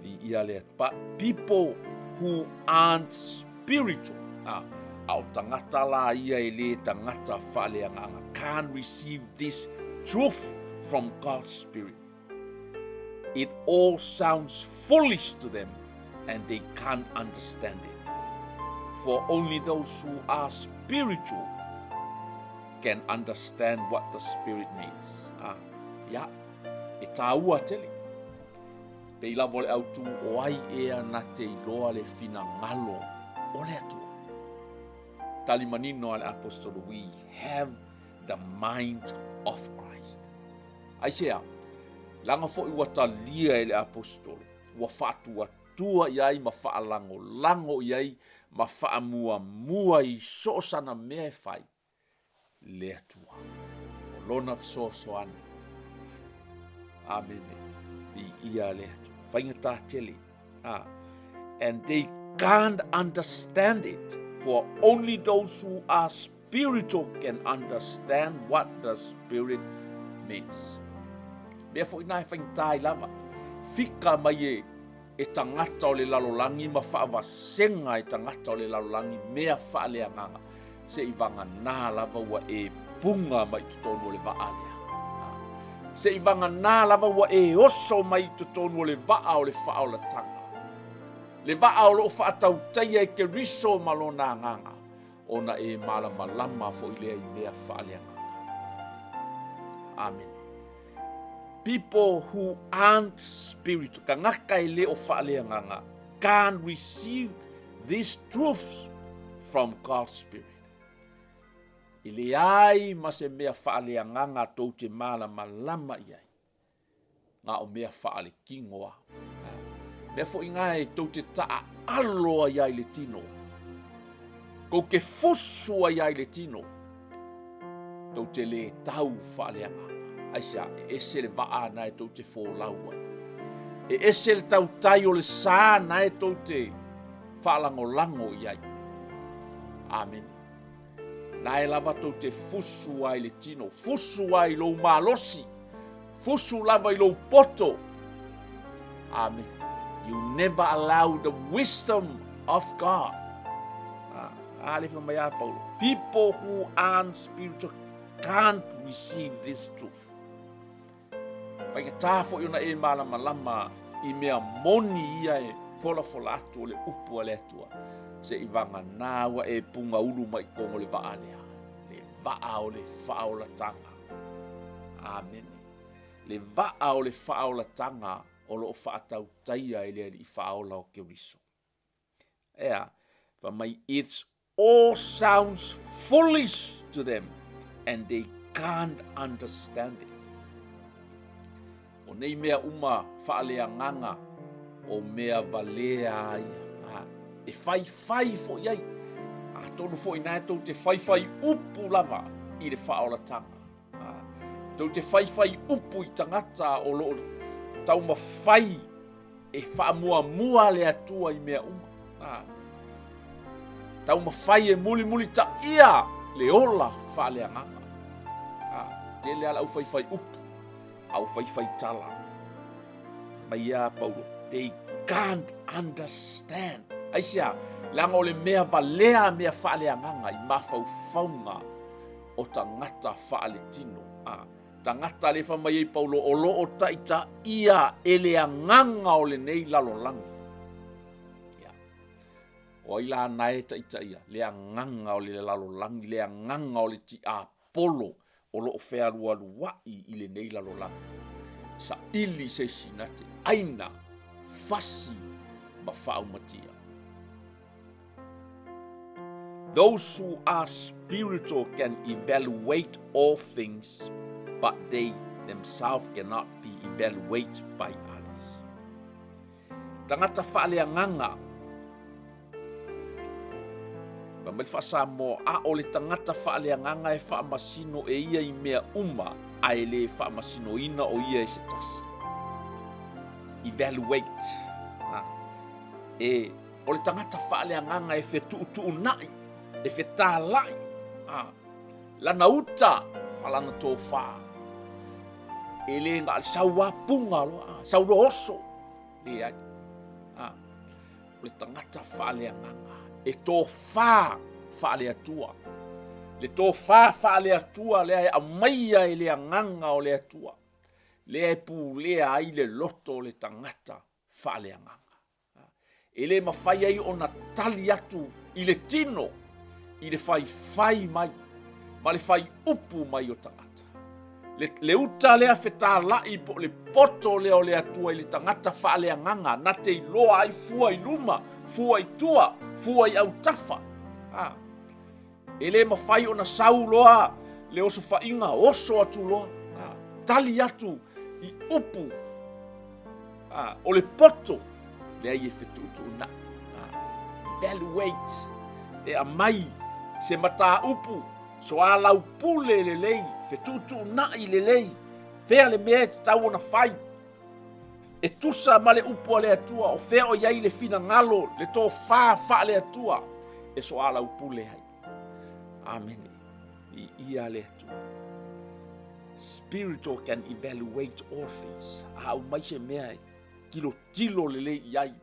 Speaker 1: I ia le Atua. But people who aren't spiritual, ah, a o tagata la ia e le tagata faaleagaga, can't receive this truth from God's Spirit. It all sounds foolish to them and they can't understand it. For only those who are spiritual can understand what the Spirit means. Ah, ia, e tāua tele. Pe i lava o le autū o ai ea na te iloa le finagalo o le Atua. Tali manino a le apostolo, we have the mind of Christ. Aisea? Leaga foi ua talia e le Aposetolo, ua faatuatua i ai ma faalagolago i ai ma faamuamua i so o sana mea e fai, le Atua. O lona fesoasoani. Amene. Viia le Atua. Faigata tele. Ah. And they can't understand it, for only those who are spiritual can understand what the spirit means. Mea foi nā e faigata ai lava. Fika mai e, e tagata o le lalolagi ma faavasega e tagata o le lalolagi mea faaleagaga seivaganā lava ua e puga mai i totonu o le vaa lea. Seivaganā lava ua e oso mai i totonu o le vaa o le faaolataga. Le vaa o lo o faatautaia e Keriso ma lona agaga. ona e malamalama foi lea i mea faaleagaga. Amene. People who aren't spiritual, tagata e le o faaleagaga, can't receive these truths from God's Spirit. E leai ma se mea faaleagaga tou te malamalama i ai. Na o mea faalekino a. Mea foi na e tou te taaalo ai ai le tino. Tou te fusu ai ai le tino. Tou te le tau faaleagaga. Aisea, e ese le vaa na e tou te folau ai. E ese le tautai o le sa na e tou te faalagolago i ai. Amene. Na e lava tou te fusu ai le tino, fusu ai lou malosi, fusu lava i lou poto. Amen. You never allow the wisdom of God. Ah, ah le mai a Paulo. People who aren't spiritual can't receive this truth. Faigata foi ona e malamalama i mea moni ia e folafola atu o le upu a le Atua. Se'i vagana ua e pugaulu mai i totonu o le vaa lea, le vaa o le faaolataga. Amene. Le vaa o le faaolataga o lo o faatautaia e le Alii Faaola o Keriso. Ea, fai mai, it's all sounds foolish to them and they can't understand it. O nei mea uma faaleagaga o mea valea ai, a, e faifai foi ai. Atonu foi na e tou te faifai upu lava i le faaolataga. A, tou te faifai upu i tagata o loo taumafai e faamuamua le Atua i mea uma. A, taumafai e mulimulitaia le ola faaleagaga. A, tele a le aufaifai upu, aufaifai tala. Mai ia Paulo, they can't understand. Aisea, leaga o le mea valea mea faaleagaga i mafaufauga o tagata faaletino. A, Tagata lea fai mai ai Paulo, o lo o taitaia e le agaga o lenei lalolagi. Ia. O ai la na e taitaia? Le agaga o le lalolagi, le agaga o le tiapolo o lo o fealualuai i lenei lalolagi. Saili se isi na te aina, fasi ma faaumatia. Those who are spiritual can evaluate all things, but they themselves cannot be evaluated by others. Tagata faaleagaga. Fai mai le faa-Samoa, a o le tagata faaleagaga e faamasino e ia i mea uma, a e le faamasinoina o ia e se tasi. Evaluate. E O le tagata faaleagaga e fetuutuunai, e fetalai, a, lana uta ma lana tofā. E le na o le sau lava puga loa, a, sau loa oso. Leai. A, o le tagata faaleagaga e tofā faale-Atua. Le tofā faale-Atua lea e aumaia e le agaga o le Atua, lea e pulea ai le loto o le tagata faaleagaga. E le mafai ai ona tali atu i le tino i le faifai mai ma le fai upu mai o tagata. Le, le uta lea fetalai po o le poto lea o le Atua i le tagata faaleagaga na te iloa ai fua i luma, fua i tua, fua i autafa. A, e le mafai ona sau loa le osofaiga, oso atu loa, a, tali atu i upu A, o le poto, leai e fetuutuunai. A, evaluate, e aumai se mataupu, soalaupule lelei, fetuutuunai lelei, fea le mea e tatau ona fai. E tusa ma le upu a le Atua, o fea o i ai le finagalo, le tofa faale-Atua, e soalaupule ai. Amene. Viia le Atua. Spiritual can evaluate all things. A aumai se mea e tilotilo lelei i ai,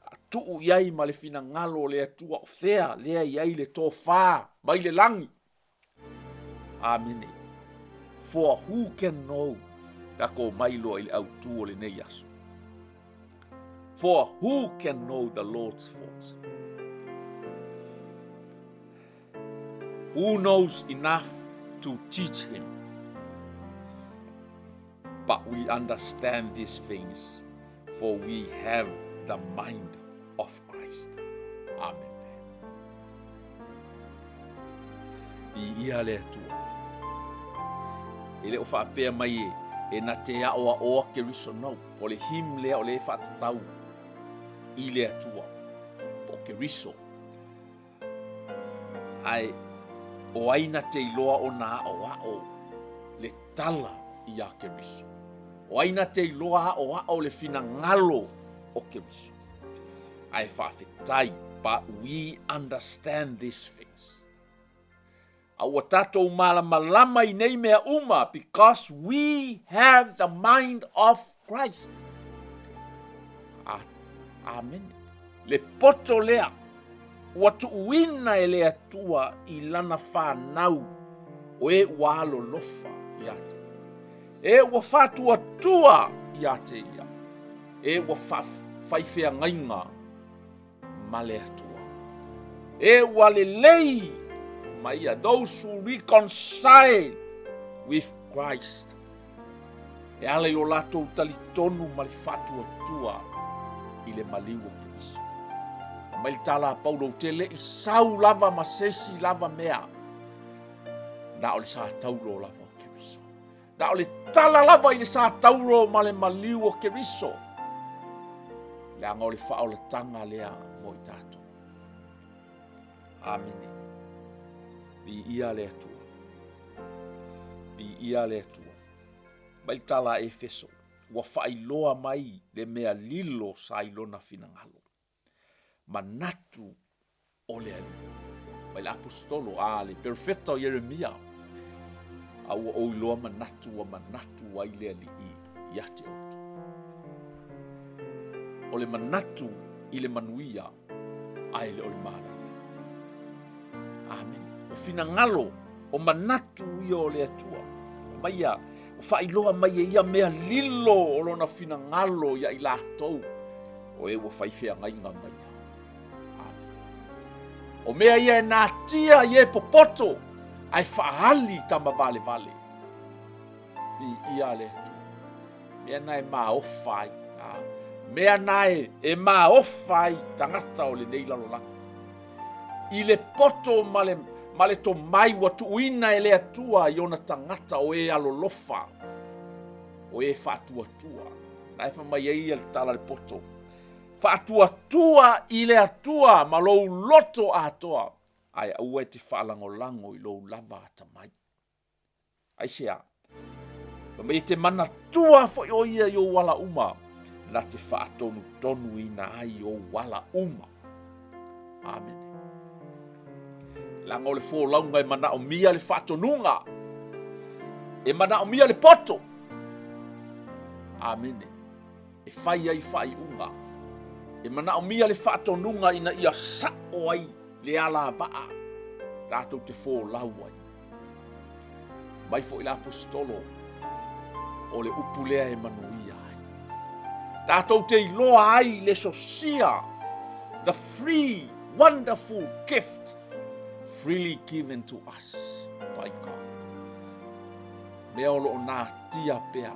Speaker 1: a tuu i ai ma le finagalo o le Atua o fea lea i ai le tofa mai le lagi. Amene. For who can know? Takou mai loa i le autu o lenei aso. For who can know the Lord's thoughts? Who knows enough to teach him? But we understand these things, for we have the mind of Christ. Amen. Viia le Atua. E le o faapea mai e, e na te aoaoa Keriso, no. O le hymn lea o le e faatatau i le Atua, po o Keriso. Ae o ai na te iloa ona aoao le tala iā Keriso? O ai na te iloa aoao le finagalo o Keriso? Ae faafetai, but we understand these things. A ua tatou malamalama i nei mea uma because we have the mind of Christ. A, amen. Le poto lea ua tuuina e le Atua i lana fanau o e ua alolofa ia te ia. E ua faatuatua ia te ia. E ua faifeagaiga ma le Atua. E ua lelei ma ia, those who reconcile with Christ. E ala i lo latou talitonu ma le faatuatua i le maliu o Keriso. Fai mai le tala a Paulo, ou te le i sau lava ma se isi lava mea, na o le sa taulo lava o Keriso. Na o le tala lava i le sa taulo ma le maliu o Keriso. Leaga o le faaolataga lea mo i tatou. Amene. Viia le Atua. Viia le Atua. Mai le tala a Efeso, ua faailoa mai le mea lilo sa i lona finagalo. Manatu o le Alii. Mai le aposetolo, a le perofeta o Ieremia, a ua ou iloa manatu ua manatu ai le Alii ia te outou. O le manatu i le manuia, ae le o le malaia. Amene. O finagalo, o manatu ia o le Atua. Mai ia, o faailoa mai e ia mea lilo o lona finagalo ia i latou, o e ua fai feagaiga ma ia. O mea ia e natia i e popoto, ae faaali i tama valevale. Viia le Atua. Mea na e maofa ai. Mea na e, e maofa ai tagata o lenei lalolagi. I le poto ma le, ma le tomai ua tuuina e le Atua i ona tagata o e alolofa, o e faatuatua. Na e fai mai ai ia le tala le poto. Faatuatua i le Atua ma lou loto atoa, ae aua e te faalagolago i lou lava atamai. Aisea? Fai mai e te manatua foi o ia i ou ala uma, na te faatonutonuina ai ou ala uma. Amene. Leaga o le folauga e manaomia le faatonuga, e manaomia le poto. Amene. E fai ai faaiuga. E manaomia le faatonuga ina ia sao ai le alavaa tatou te folau ai. Mai foi le aposetolo, o le upu lea e manuia ai. Tatou te iloa ai le sosia, the free, wonderful gift freely given to us by God. Mea o lo o natia pea,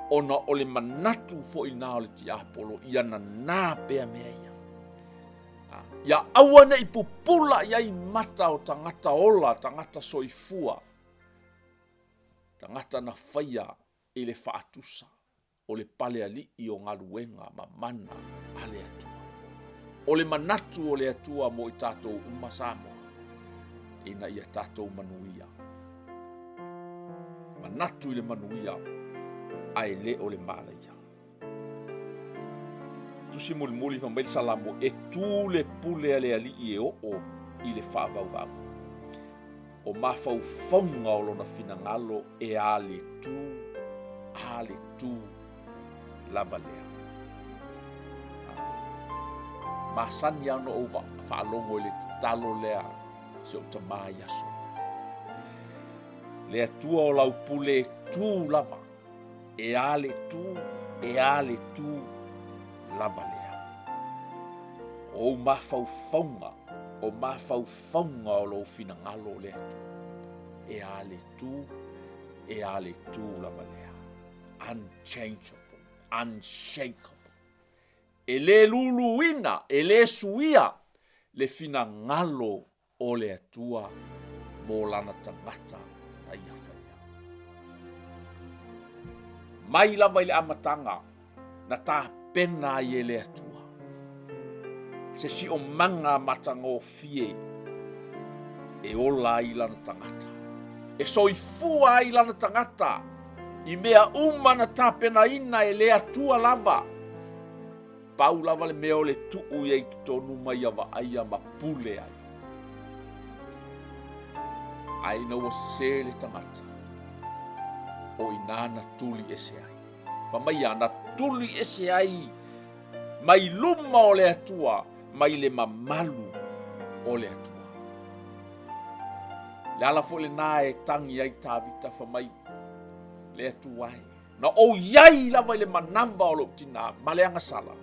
Speaker 1: ona o le manatu foi na o le tiapolo, ia nanā pea mea ia. Ia aua ne i pupula i ai mata o tagata ola, tagata soifua, tagata na faia i le faatusa o le palealii o galuega ma mana a le Atua. O le manatu o le Atua mo i tatou uma Samoa, ina ia tatou manuia. Manatu i le manuia, ae le o le malaia. Tusi mulimuli fai mai le Salamo, e tu le pule a le alii e oo i le faavauvau. O mafaufauga o lona finagalo e a le tu, a le tu lava lea. Masani lava ona ou faalogo i le tatalo lea si ou tamā i aso ia. Le Atua o lau pule e tu lava E a le tu, e a le tu lava lea. O ou mafaufauga, o mafaufauga o lou finagalo o le Atua. E a le tu, e a le tu lava lea. Unchangeable, unshakable. E le luluina, e le suia le finagalo o le Atua mo lana tagata na ia faia. Mai lava i le amataga na tapena ai e le Atua se siomaga matagofie e ola ai lana tagata, e soifua ai lana tagata i mea uma na tapenaina e le Atua lava. Pau lava le mea o le tuu ia i totonu ma ia vaaia ma pule ai. Ae ina ua sese le tagata, o i ina na tuli ese ai. Fai mai a, na tuli ese ai mai luma o le Atua, mai le mamalu o le Atua. Le ala foi lena e tagi ai Tavita fai mai, le Atua e. Na ou i ai lava i le manava o lou tinā ma le agasala,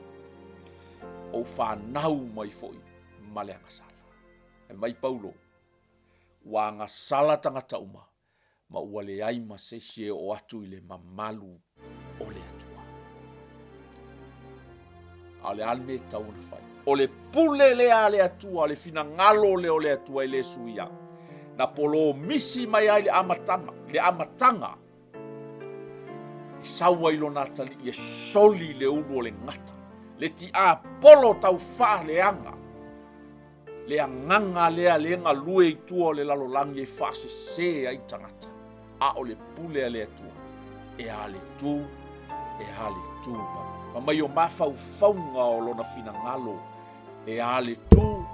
Speaker 1: ou fanau mai foi ma le agasala. Fai mai Paulo, ua agasala tagata uma, ma ua leai ma se isi e oo atu i le mamalu o le Atua. A o le a le mea e tatau ona fai? O le pule lea a le Atua, le finagalo lea o le Atua e le suia. Na polomisi mai ai le amataga, le amataga E sau ai lona atalii e soli le ulu o le gata, le tiapolo tau faaleaga, le agaga lea le galue i tua o le lalolagi e faasese ai tagata, a o le pule a le Atua, e a le tu, e a le tu lava. Fai mai o mafaufauga o lona finagalo, e a le tu,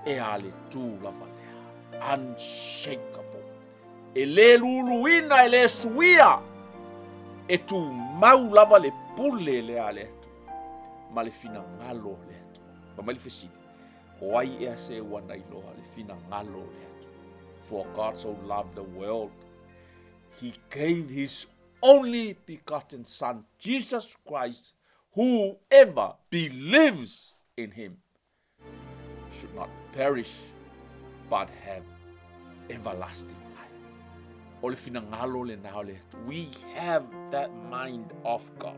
Speaker 1: e a le tu lava lea. Unshakable. E le luluina, e le suia, e tumau lava le pule lea a le Atua ma le finagalo o le Atua. Fai mai le fesili, o ai ea se ua na iloa le finagalo o le Atua? For God so loved the world, he gave his only begotten son, Jesus Christ, whoever believes in him should not perish but have everlasting life. O le finagalo lena o le Atua. We have that mind of God.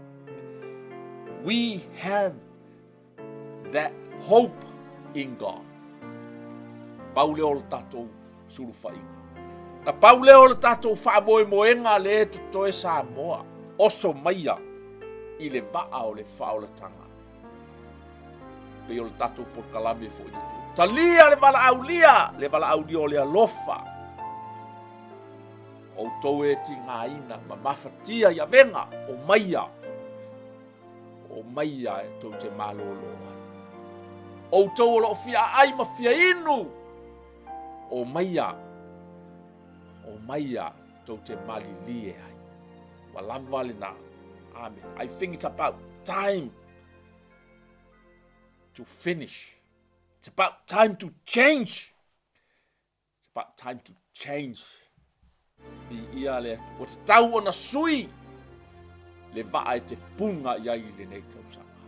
Speaker 1: We have that hope in God. Pau lea o le tatou sulufaiga. Na pau lea o le tatou faamoemoega lea e totoe Samoa, oso maia i le vaa o le faaolataga. Pei o le tatou polokalame foi na tuu. Talia le valaaulia, le valaaulia o le alofa. Outou e tigaina ma mafatia i avega, omaia, omaia e tou te malōlō ai. Outou o lo o fia aai ma fia inu, omaia, omaia tou te malilie ai. Ua lava lena. Amen. I think it's about time to finish. It's about time to change. It's about time to change. Viia le Atua. Ua tatau ona sui le vaa e te punga i ai i lenei tausaga.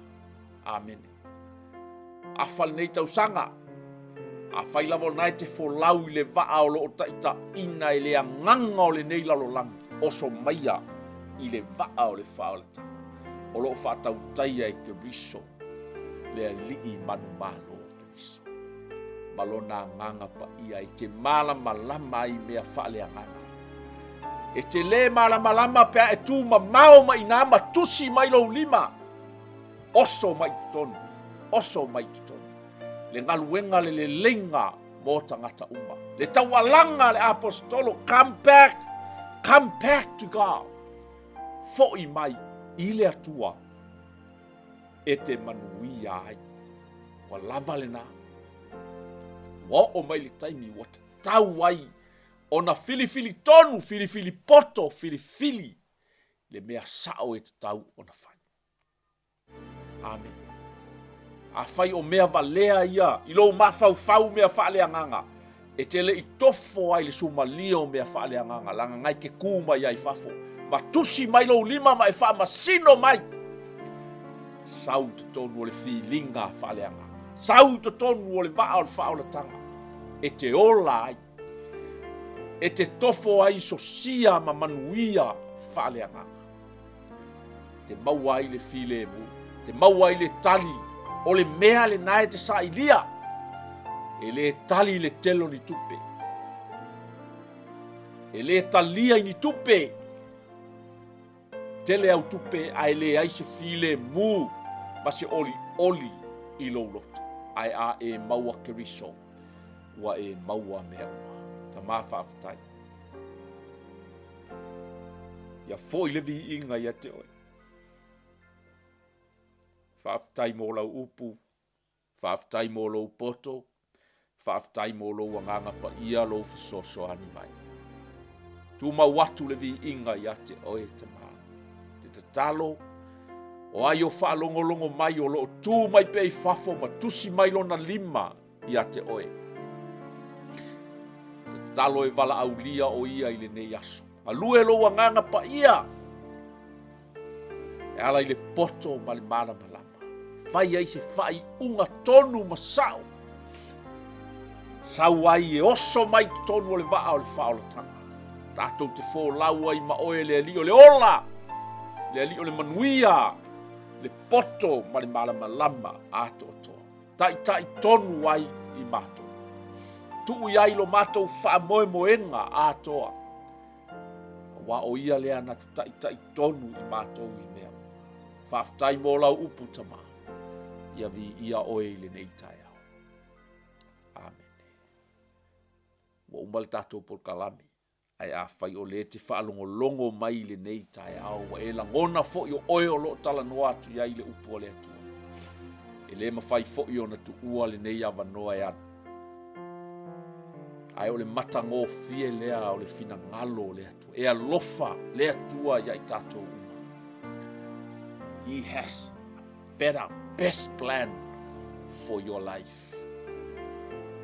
Speaker 1: Amene. Afa lenei tausaga, afai lava o lena e te folau i le vaa o lo o taitaiina e le agaga o lenei lalolagi, oso maia i le vaa o le faaolataga o lo o faatautaia e Keriso, le Alii manumalo o Keriso, ma lona agaga paia e te malamalama ai i mea faaleagaga. E te lē malamalama pe a e tu mamao mai i ina ma tusi mai lou lima, Oso mai totonu, oso mai totonu. Le galuega le leleiga mo tagata uma. Le taualaga a le Aposetolo, come back, come back to God. Foi mai i le Atua e te manuia ai. Ua lava lena. Ua oo mai le taimi ua tatau ai ona filifili tonu, filifili poto, filifili le mea sao e tatau ona fai. Amene. Afai o mea valea ia i lou mafaufau mea faaleagaga, e te le i tofo ai i le sumalia o mea faaleagaga, leaga ngai te ku mai ai fafo, ma tusi mai lou lima ma e faamasino mai. Sau i totonu o le filiga faaleagaga. Sau i totonu o le vaa o le faaolataga e te ola ai, e te tofo ai i sosia ma manuia faaleagaga. Te maua ai le filemu, te maua ai le tali o le mea lena e te sailia. E le tali le tele o ni tupe. E le talia i ni tupe. Tele au tupe ae leai se filemu ma se olioli i lou loto. Ae a e maua Keriso, ua e maua mea uma. Tama faafetai. Ia foi le viiga ia te oe. Faafetai mo lau upu, faafetai mo lou poto, faafetai mo lou agaga paia, lou fesoasoani mai. Tumau atu le viiga ia te oe, Tama. Te tatalo, o ai o faalogologo mai o lo o tu mai pea i fafo ma tusi mai lona lima ia te oe. Tatalo e valaaulia o ia i lenei aso. Galue lou agaga paia e ala i le poto ma le malamalama. Fai ai se faaiuga tonu ma sao. Sau ai e oso mai totonu o le vaa o le faaolataga. Tatou te folau ai ma oe le Alii o le ola, le Alii o le manuia, le poto ma le malamalama atoatoa. Taitai tonu ai i matou. Tuu i ai lo matou faamoemoega atoa, aua o ia lea na te taitai tonu i matou i mea uma. Faafetai mo lau upu, Tama. Ia viia oe i lenei taeao. Amene. Ua uma le tatou polokalame. Ae afai o lea e te faalogologo mai i lenei taeao, ua e lagona foi o oe o lo o talanoa atu i ai i le upu a le Atua, e le mafai foi ona tuua lenei avanoa e alu. Ae o le matagofie lea o le finagalo o le Atua. E alofa le Atua ia i tatou uma. He has a better, best plan for your life.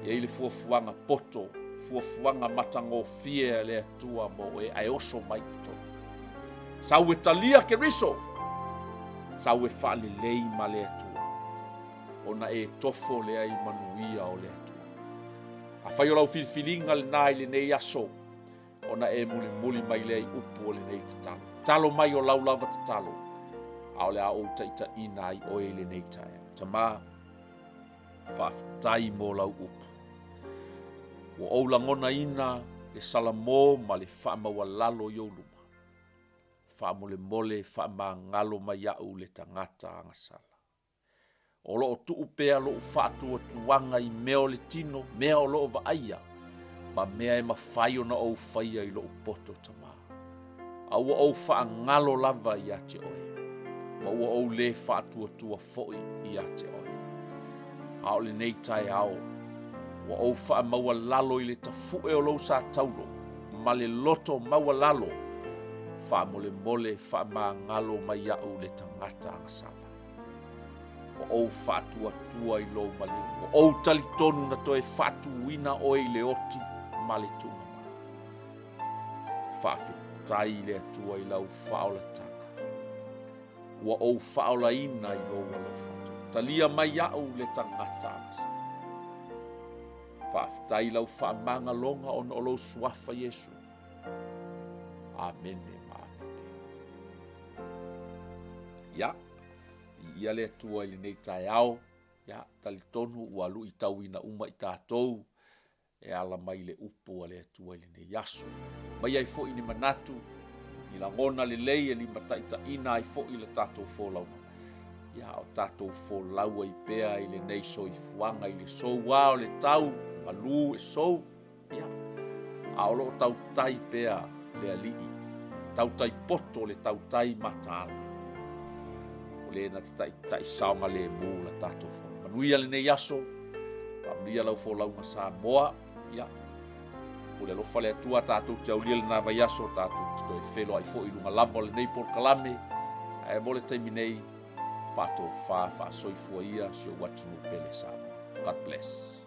Speaker 1: E i ai le fuafuaga poto, fuafuaga matagofie a le Atua mo oe, ae oso mai i totonu. Sau e talia Keriso, sau e faalelei ma le Atua, ona e tofo lea i manuia o le Atua. Afai o lau filifiliga lena i lenei aso, ona e mulimuli mai lea i upu o lenei tatalo. Tatalo mai o lau lava tatalo, a o le a ou taitaiina ai oe i lenei taeao. Tama, Faafetai mo lau upu. Ua ou lagonaina le salamo ma le faamaualalo i ou luma. Faamolemole faamagalo mai au le tagata agasala. O lo o tuu pea lou faatuatuaga i mea o le tino, mea o lo o vaaia, ma mea e mafai ona ou faia i lou poto tama. A ua ou faagalo lava ia te oe, ma ua ou lē faatuatua foi ia te oe. A o lenei taeao, ua ou faamaualalo i le tafue o lou sa taulo, ma le loto maualalo, faamolemole faamagalo mai iaʻu le tagata agasala. Ua ou faatuatua i lou maliu, ua ou talitonu na toe faatuina oe i le oti ma le tuuga mai. Faafetai i le Atua i lau faaolataga. Ua ou faaolaina i lou alofa. Talia mai au le tagata agasala. Faafetai i lau faamagaloga ona o lou suafa Iesu. Amene ma amene. Ia, viia le Atua i lenei taeao. Ia, talitonu ua luitauina uma i tatou e ala mai le upu a le Atua i lenei aso. Mai ai foi ni manatu, ni lagona lelei e limataitaiina ai foi le tatou folauga. Ia, o tatou folau ai pea i lenei soifuaga i le soua o le tau, malu e sou, ia, a o lo o tautai pea le Alii, tautai poto le tautai mataala. O le na te taitai saogalemu la tatou fono. Manuia lenei aso, faamanuia lau folauga Samoa, ia, pule alofa le Atua tatou te aulia lena vaiaso, tatou te toe feiloai foi i luga lava o lenei polokalame, ae mo le taimi nei, faatofa, faasoifua ia si ou atunuu pele Samoa. God bless.